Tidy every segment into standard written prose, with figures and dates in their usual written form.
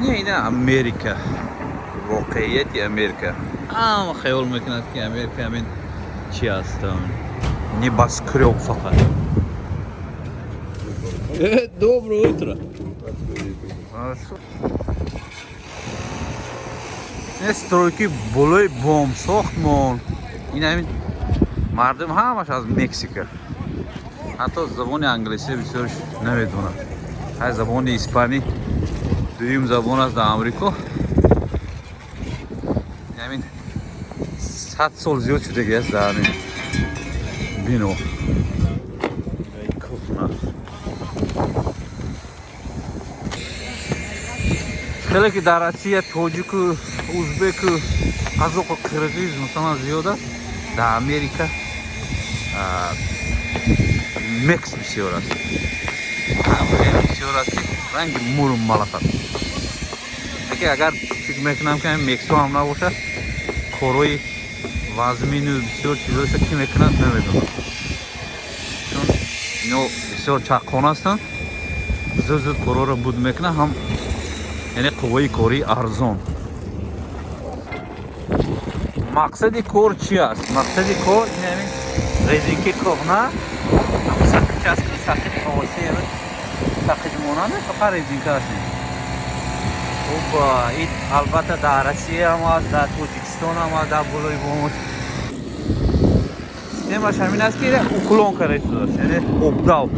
Ина Америка, воқеияти Америка. Ҳама хаёл мекунад, ки Америка ҳамин чи аст, небоскрёб фақат. Доброе утро. Хорошо. Ин стройки болои бом сохтмон. Ин ҳамин мардум ҳамаш аз Мексика, ҳатто забони англисӣ бисёрш намедонад. Ҳар забони испанӣ дуюм забон аст дар Амрико. Ҳамин 100 сол зиёд шудаги аст дар ҳамин бино. Кӯҳна хеле, ки дар Россия тоҷику, узбеку, қазоқу, қирғиз масалан зиёд аст, дар Америка мекс бисёр аст. Хеле бисёр аст, ки ранги мурум малах аст. Лекин агар фикр мекунам, ки мексо ҳам набошад, корҳои вазмину бисёр чизоша ки мекунад, намедонам, чун ино бисёр чаққон ҳастанд, зуд зуд корҳоро буд мекунад ҳам, яъне қувваи кории арзон. Мақсади кор чи аст? Мақсади кор ин ҳамин резинки кӯҳна сақич аст, ки сақич овоси сақич монанд, фақат резинка аст. Хуб, ин албатта дар Россия ҳам аст, дар Тоҷикистон ҳам аст, дар болои бом. Системаш ҳамин аст, ки уклон карда истодааст, яъне обдав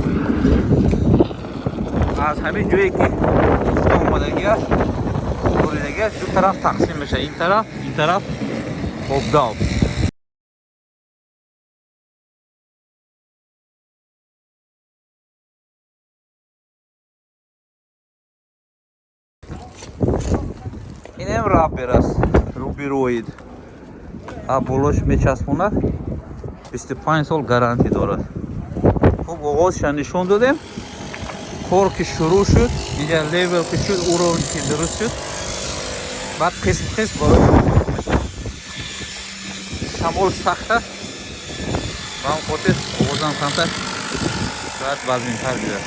аз ҳамин ҷое ки омадагӣ аст, буридагӣ аст, ду тараф тақсим мешавад: ин тараф, ин тараф обдав. Инам rubber аст, рубероид, а болош мечаспонад, 25 сол гарантӣ дорад. Хуб, оғозша нишон додем. Кор ки шурӯъ шуд, инҷа level ки шуд, уровень ки дуруст шуд, баъд қисм қисм барои шумо нишон мешавад. Шамол сахт аст, ба ҳам хотир овозам камтар шояд вазминтар биёяд.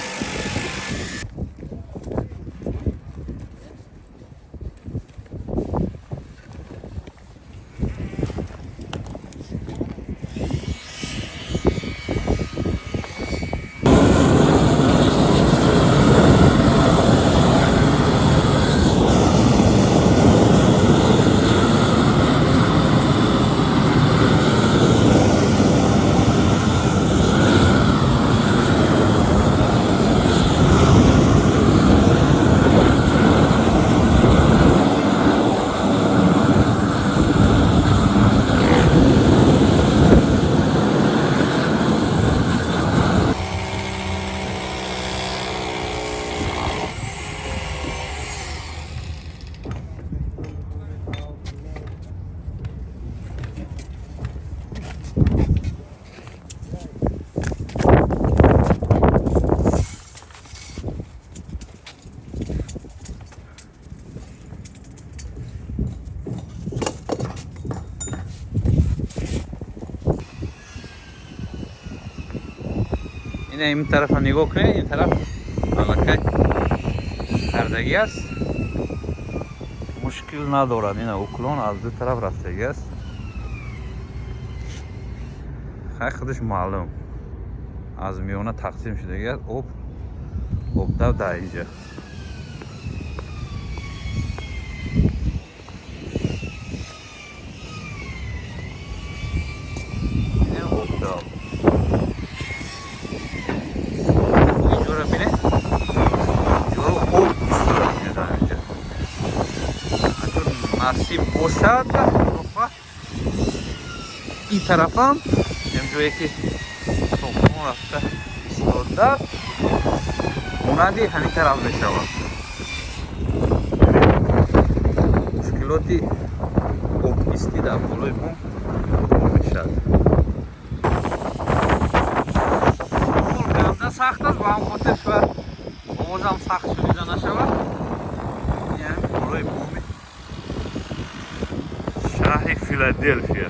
Ина ин тарафа нигоҳ кунед, ин тараф аллакай кардагӣ аст, мушкил надорад. Ина уклон аз ду тараф рафтагӣ аст. Хай, худаш маълум, аз миёна тақсим шудагӣ аст. Об, обдав дар инҷа. Ина обдав инҷоро бинед, инҷоро об исторад дар инҷа. Акун насиб бошад, ин тарафам ям ҷое ки сохтмон рафта истода, монанди ҳамин тараф мешавад. Мушкилоти обистӣ дар болои бом мешавад. Шамол ганда сахт аст, ба ҳам хотир шояд овозам сахт шунида нашавад. Ин болои боми шаҳри Филаделфия.